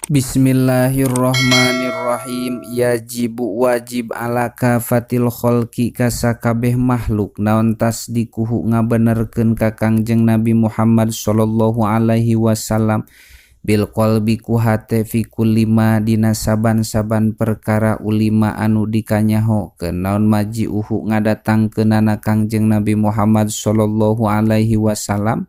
Bismillahirrahmanirrahim. Yajibu wajib ala kafatil kholqi kasakabeh makhluk naon tasdikuhu ngabenerkeun ka Kangjeng Nabi Muhammad sallallahu alaihi wasallam bil qalbi ku hate fi kulli ma dina saban-saban perkara ulima anu dikanyahokeun naon majiuhu ngadatangkeunana Kangjeng Nabi Muhammad sallallahu alaihi wasallam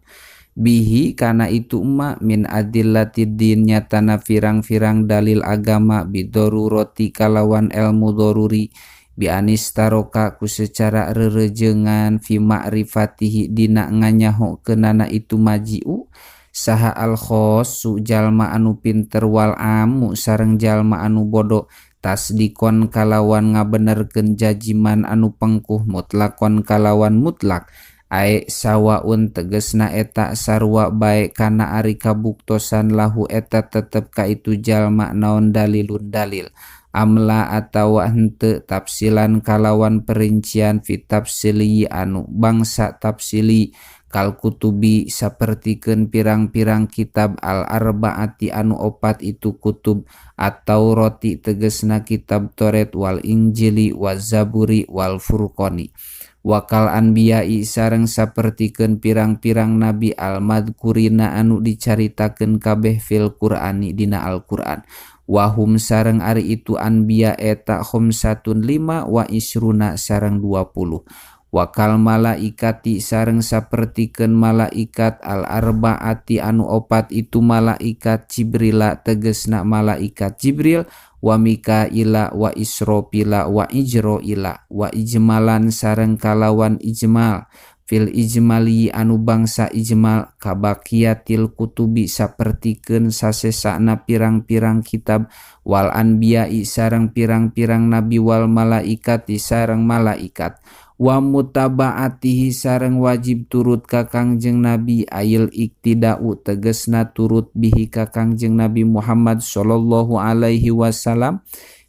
bihi kana itu ma min adillatid din nyatana firang-firang dalil agama bidoruroti kalawan ilmu doruri bi anistaroka ku secara rerejengan fi ma'rifatihi dina nganyahokeunana itu majiu saha al khossu jalma anu pinter wal amu sareng jalma anu bodoh tasdikon kalawan ngabenerkeun jajiman anu pengkuh mutlakon kalawan mutlak ae sawaun tegesna eta sarua bae kana ari kabuktosan lahu eta tetep ka itu jalma naon dalilun dalil amla atawa henteu tafsilan kalawan perincian fi tafsili anu bangsa tafsili kal kutubi sapertikeun pirang-pirang kitab al arbaati anu opat itu kutub atau roti tegesna kitab Taurat wal Injili waz Zaburi wal Furqani wakal anbiya'i sareng sapertikeun pirang-pirang nabi al madkurina anu dicaritakeun kabeh fil Qur'ani dina Al-Qur'an wahum sareng ari itu anbiya eta khamsatun lima wa isruna sareng 20 wakal malaikati sareng sapertikeun malaikat al arbaati anu opat itu malaikat Jibrila tegesna malaikat Jibril wa Mikaila wa Israfila wa Ijroila wa ijmalan sareng kalawan ijmal fil ijmali anu bangsa ijmal kabaqiyatil kutubi sapertikeun sasesana pirang-pirang kitab wal anbiya'i sareng pirang-pirang nabi wal malaikati sareng malaikat wa mutabaatihi sareng wajib turut ka Kangjeng Nabi ayil iktidau tegesna turut bihi ka Kangjeng Nabi Muhammad sallallahu alaihi wasallam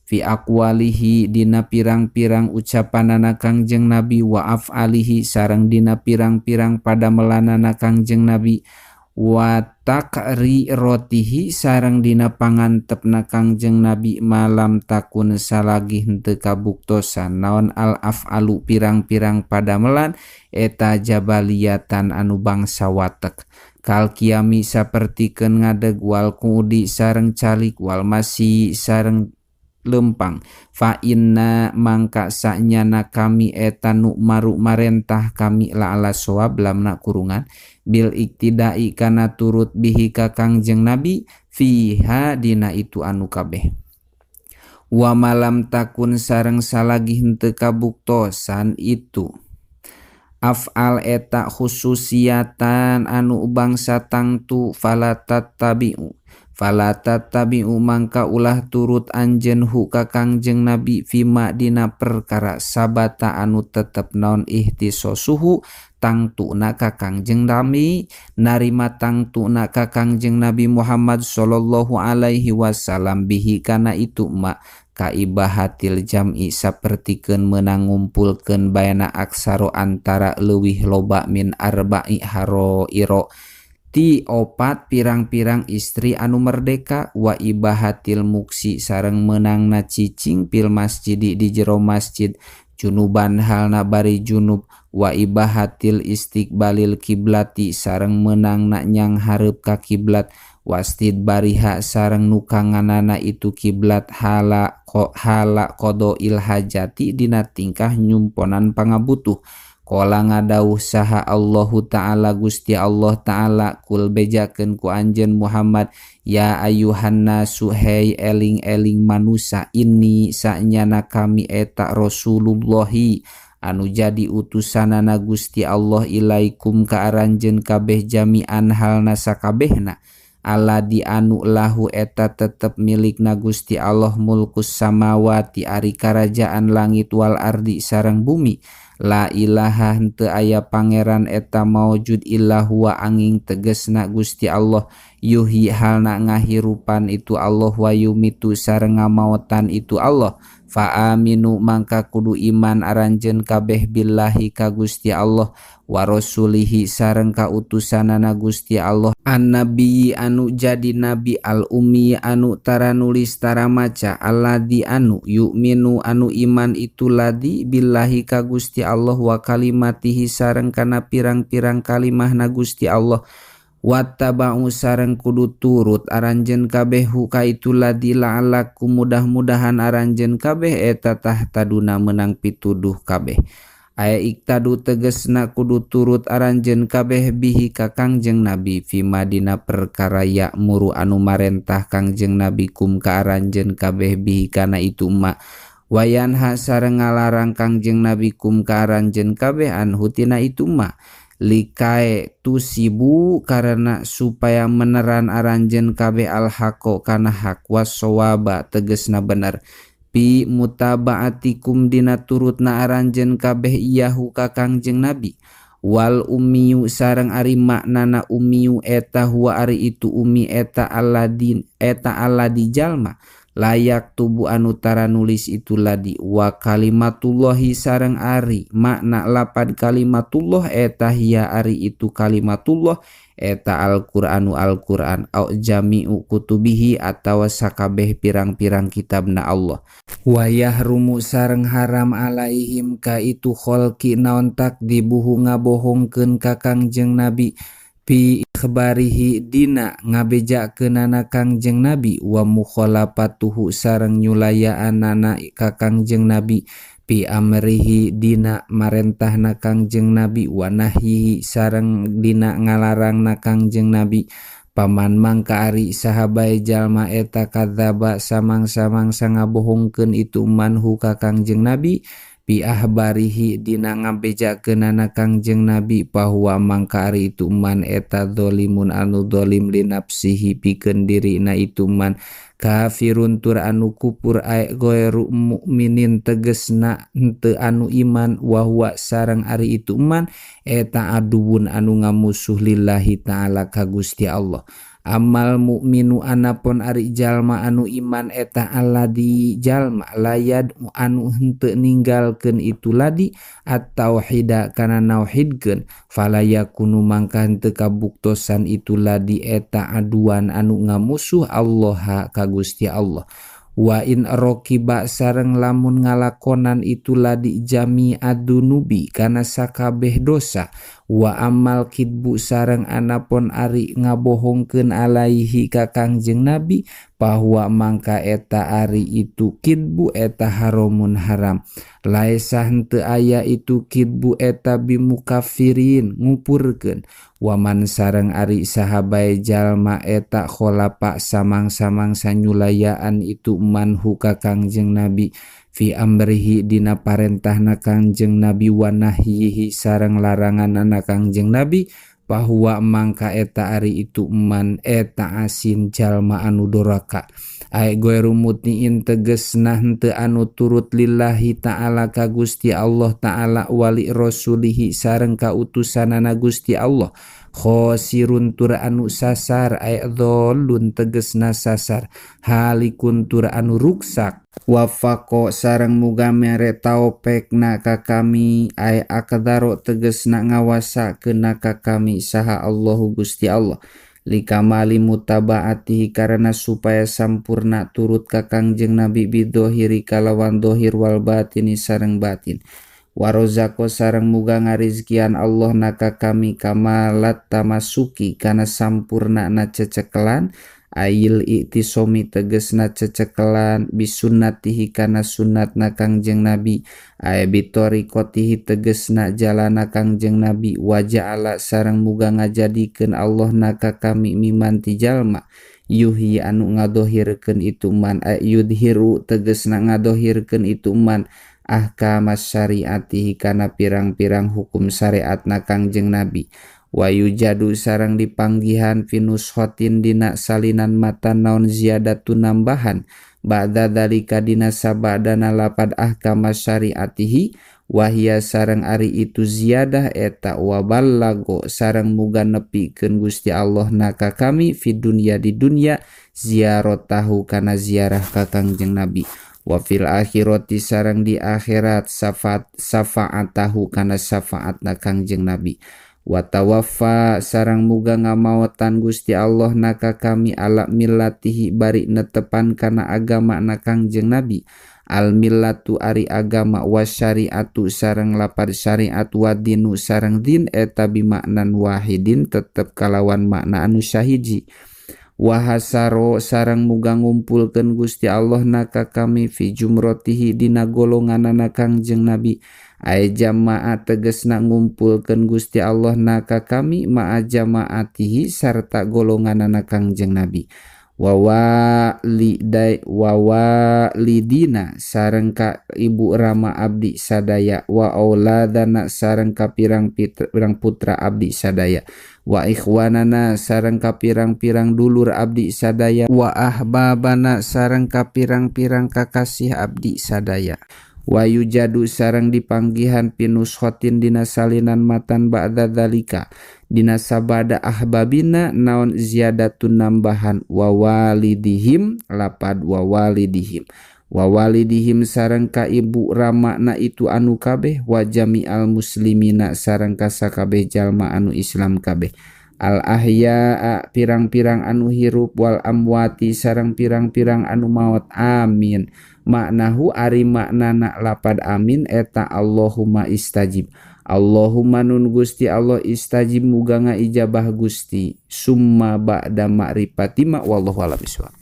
fi aqwalihi dina pirang-pirang ucapanana Kangjeng Nabi wa af'alihi sareng dina pirang-pirang padamelanana Kangjeng Nabi wa taqrirotihi sareng dina pangantepna Kangjeng Nabi malam takun salagi henteu kabuktosan naon al af'alu pirang-pirang padamelan eta jabaliyatan anu bangsa watek kal kiami sapertikeun ngadeg wal qudi sareng calik wal masi sareng lempang fa inna mangka sanyana kami eta nu maru marentah kami la ala soab lamna kurungan bil iktidai kana turut bihi ka Kangjeng Nabi fiha dina itu anu kabeh wa malam takun sareng salagi henteu kabuktosan itu af'al eta khususiyatan anu bangsa tangtu fala tattabi'u fala tattabi'u mangka ulah turut anjeun hu ka Kangjeng Nabi fima dina perkara sabata anu tetep naon ihtisosuhu tangtuna ka Kangjeng Nabi narima tangtuna ka Kangjeng Nabi Muhammad sallallahu alaihi wasallam bihi kana itu ma kaibahatil jam'i sapertikeun meunang ngumpulkeun bayana aksaro antara leuwih loba min arba'i haroiro ti opat pirang-pirang istri anu merdeka wa ibahatil muksi sareng meunangna cicing fil masjidi di jero masjid junuban halna bari junub wa ibahatil istiqbalil kiblati sareng meunangna nyang hareup ka kiblat wastid bariha sareng nukanganana itu kiblat hala qadail hajati dina tingkah nyumponan pangabutuh. Qala ngadawuh saha Allahu ta'ala Gusti Allah ta'ala kul bejakeun ku anjeun Muhammad ya ayuhan nasu hey eling-eling manusa ini sanyana kami eta Rasulullahi anu jadi utusanana Gusti Allah ilaikum ka aranjeun kabeh jami'an halna sakabehna aladi anu lahu eta tetep milikna Gusti Allah mulkus samawati ari karajaan langit wal ardi sareng bumi la ilaha henteu aya pangeran eta maujud illa huwa angin tegesna Gusti Allah Yuhyi halna ngahirupan itu Allah wa yumitu sareng ngamaotan itu Allah. Fa aminu mangka kudu iman aranjeun kabeh billahi ka Gusti Allah wa rasulihi sareng ka utusanana Gusti Allah annabiyyi anu jadi nabi al ummi anu tara nulis tara maca alladzi anu yu'minu anu iman itu ladzi billahi ka Gusti Allah wa kalimatihi sareng kana pirang-pirang kalimahna Gusti Allah wattaba'u sareng kudu turut aranjeun kabeh hu ka itu ladzi la'allakum mudah-mudahan aranjeun kabeh eta tahtaduna meunang pituduh kabeh. Aya iktadu tegesna kudu turut aranjeun kabeh bihi ka Kangjeng Nabi fima dina perkara ya'muru anu marentah Kangjeng Nabi kum ka aranjeun kabeh bihi kana itu ma wayanha sareng ngalarang Kangjeng Nabi kum ka aranjeun kabeh anhu tina itu ma likae tusibu karena supaya meneran aranjeun kabeh al-haqo kana hak wasawaba tegesna bener pi mutabaatikum dina turutna aranjeun kabeh iyahu ka Kangjeng Nabi wal ummiyu sareng ari maknana ummiyu eta huwa ari itu ummi eta alladin eta alladi jalma layak tubuh anu tara nulis itu ladi wa kalimatullahi sareng ari makna lapad kalimatullah eta hiya ari itu kalimatullah eta Al-Qur'anu Al-Qur'an au jami'u kutubihi atawa sakabeh pirang-pirang kitabna Allah wa yahrumu sareng haram alaihim ka itu kholqi naon takdibuhu ngabohongkeun ka Kangjeng Nabi pi ikhbarihi dina ngabejakeunana Kangjeng Nabi wa mukhalafatuhu sareng nyulayaanana ka Kangjeng Nabi pi amrihi dina marentahna Kangjeng Nabi wa nahyihi sareng dina ngalarangna Kangjeng Nabi paman mangka ari saha bae jalma eta kadzaba samang-samang ngabohongkeun itu manhu ka Kangjeng Nabi pi ahbarihi dina ngabejakeunana Kangjeng Nabi bahwa mangka ari itu man eta zalimun anu zalim li nafsihi pikeun dirina itu man kafirun tur anu kupur ae ghairu mukminin tegesna henteu anu iman wa huwa sareng ari itu man eta aduwun anu ngamusuh lillahi ta'ala ka Gusti Allah. Amal mukminu anapun ari jalma anu iman eta alladzi jalma layad anu henteu ninggalkeun itu ladi at-tauhida kana nauhidkeun fala yakunu mangka henteu kabuktosan itu ladi eta aduan anu ngamusuh Allah ka Gusti Allah. Wa in rokiba sareng lamun ngalakonan itu ladi jami adunubi kana sakabeh dosa wa amal kidbu sareng anapun ari ngabohongkeun alaihi ka Kangjeng Nabi bahwa mangka eta ari itu kidbu eta haramun haram laisa henteu aya itu kidbu eta bimukafirin ngupurkeun waman sareng ari saha bae jalma eta kholafa samang-samang sanyulayaan itu manhu ka Kangjeng Nabi fi amrihi dina parentahna Kangjeng Nabi wa nahyihi sareng laranganana Kangjeng Nabi bahwa mangka eta ari itu man eta asin jalma anu doraka ae ghairu mutniin tegesna henteu anu turut lillahi ta'ala ka Gusti Allah ta'ala wali rasulihi sareng ka utusanana Gusti Allah khosirun tur anu sasar ae dholun tegesna sasar halikun tur anu ruksak wafaqo sareng muga mere taopekna ka kami ae akdaro tegesna ngawasakeunna ka kami saha Allahu Gusti Allah likamali mutabaatihi karena supaya sampurna turut ka Kangjeng Nabi bidohiri kalawan dohir wal batini sareng batin warozako sareng muga ngarizkian Allah naka kami kamalat tamasuki kana sampurna na cecekelan ail iktisomi tegesna cecekelan bisunnatihi kana sunnatna Kangjeng Nabi ae bitoriqotihi tegesna jalana Kangjeng Nabi wa ja'ala sareng muga ngajadikeun Allah naka kami miman ti jalma yuhyi anu ngadohirkeun itu man ae yudhiru tegesna ngadohirkeun itu man ahkamas syariatihi kana pirang-pirang hukum syariatna Kangjeng Nabi Wa yujadu sareng dipanggihan fi nuskhatin dina salinan matan naon ziyadatun nambahan ba'da dzalika dina sabadana lapad ahkama syariatihi wahia sareng ari itu ziyadah eta wa ballago sareng muga nepikeun Gusti Allah na ka kami fi dunya di dunya ziaratahu kana ziarah ka Kangjeng Nabi wa fil akhirati sareng di akhirat syafaatahu kana syafaatna Kangjeng Nabi wa tawaffa sareng muga ngamaotan Gusti Allah na ka kami ala millatihi bari netepan kana agama na Kangjeng Nabi al millatu ari agama wa syariatu sareng lapar syariat wa dinu sareng din eta bimaknan wahidin tetep kalawan makna anu sahiji wa hasaro sareng muga ngumpulkeun Gusti Allah na ka kami fi jumrotihi dina golonganana Kangjeng Nabi ay jamaah tegesna ngumpulkeun Gusti Allah na ka kami ma'a jamaatihi sarta golonganana Kangjeng Nabi wawa lidina sareng ka ibu rama abdi sadaya wa auladana sareng ka pirang-pirang putra abdi sadaya wa ikhwanana sareng ka pirang-pirang dulur abdi sadaya wa ahbabana sareng ka pirang-pirang kakasih abdi sadaya wa yujadu sareng dipanggihan pinuskhatin dina salinan matan ba'da dzalika dina sabada ahbabina naon ziyadatun nambahan wa walidihim lapad wa walidihim wa walidihim sareng ka ibu ramana itu anu kabeh wa jami'al muslimina sareng ka sakabeh jalma anu Islam kabeh al ahya pirang-pirang anu hirup wal amwati sareng pirang-pirang anu maot amin maknahu ari maknana lapad amin eta Allahumma istajib Allahumma nun Gusti Allah istajib muga ngaijabah Gusti summa ba'da ma'rifati ma wallahu a'lam bishawab.